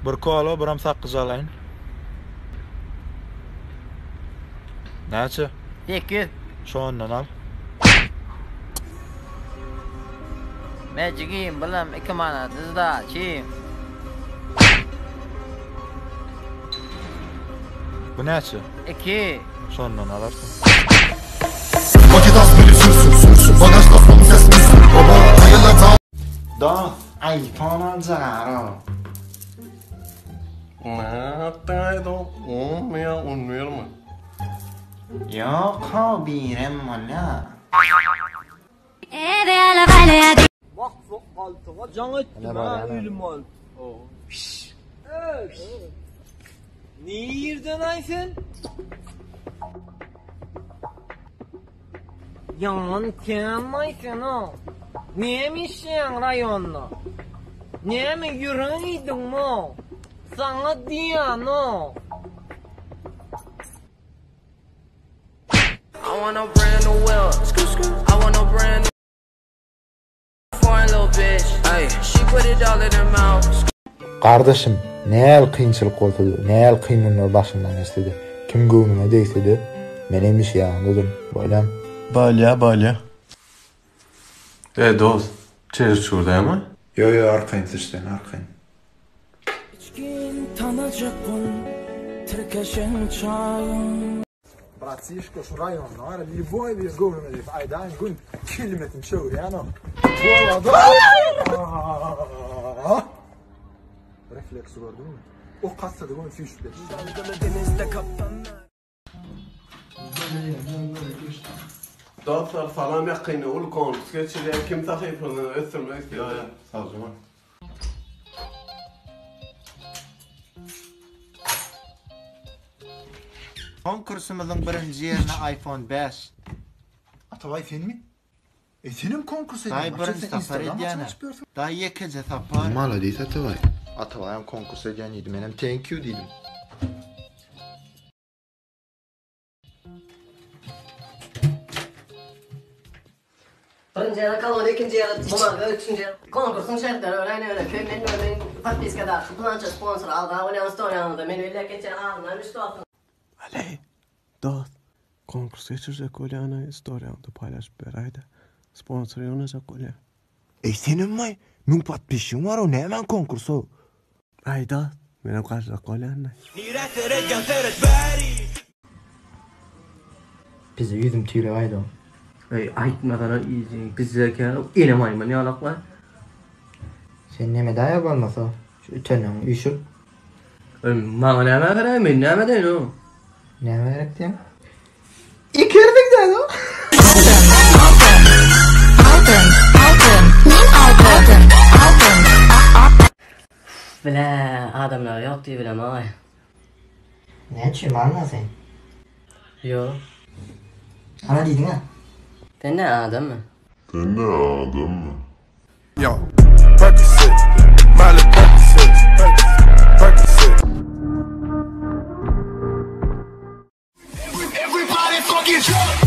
Bir kola, biram sakgyç alaýyn. Näçe? 800. Şondan al. Me jigim bulam 2 manat sdaçi. Bu näçe? 2. Şondan alarsyň. Paket az biri sürsün sürsün Bagaj basmamı ses müssün Baba hayaller ta Dost, iPhone aljagara. Nätdiňaý dost, onmy ýa on birmi? Ýok how birem bolýa. Ýaman känmaý sen-ow. Näme işleýäň raýonda? Näme ýürek iýdiňmi-ow? Saňa diýýän-ow. I want a brand new whip. I want a brand new foreign little bitch. Ay, she put it all in her mouth. Gardaşym, näl kynçylyk bolsady, näl kyn günler başymdan geçsedi, kim göwnüňe degsedi, men hemişe ýanyňdadyryn, bolýamy? Bolýa, bolýa. Eý dost, çežir dämi? Ýo ýo arkaýyn syç sen arkaýyn. Içgin tanajak bol tirkeşen çagyň. Bratişka şu raýonda bar lýuboý bir göwnüme degse aýdaýyn gün kelmesini çöwürýän o. Refleksi gördüňmi? Ok atsady göni süýşüp geçdi. Dostlar salam ýakynda uly konkurs geçirilýär kim sahypany ösdürmek isleýär sagja bol. Konkursymyzyň birinji ýerine iPhone 5. Atabaý senmi? E senem konkurs edýäň. Daýy birinji sapar edýänä. Daýy ýekeje sapar. Maladis Atabaý. Atabaýam konkurs edýän diýdi menem thank you diýdim. Birinji ýerde koloniýa, ikinji ýerde bumaga, üçünji ýerde konkursyň şertleri örän ýönekeý. Men we meň podpiskadaky pylança sponsor agza bolýan storiýaňyzda meni belläp geçýän azyndan üç dostuň. Aleý, dost, konkurs geçirjek bolýan-aý, storiýaňda paýlaşyp beräýdä. Sponsor ýygnajak bolýan. Eý senemmaý, müň podpisçiň bar-ow, nämäň konkursow? Aý dost, menem galjak bolýan-da. Bize ýüzüm tüýrek aýdaň. Eý aýtmasana iýjin pizza eken ene maýmyn ýalaklar. Sen neme daýa bolmasa şu ütenleňi üýşür. Eý maňa näme gerek men näme edeýin o. Näme gerek diýeň? Ikerdiň däde. Bile adamlar ýok diýip bilemok. Näçe malma sen? Ýok. Ana diýdiň-ä. Sen nä adammy? Sen nä adammy? Yo, Percocet, Miley Percocet, Percocet. Everybody fucking drunk.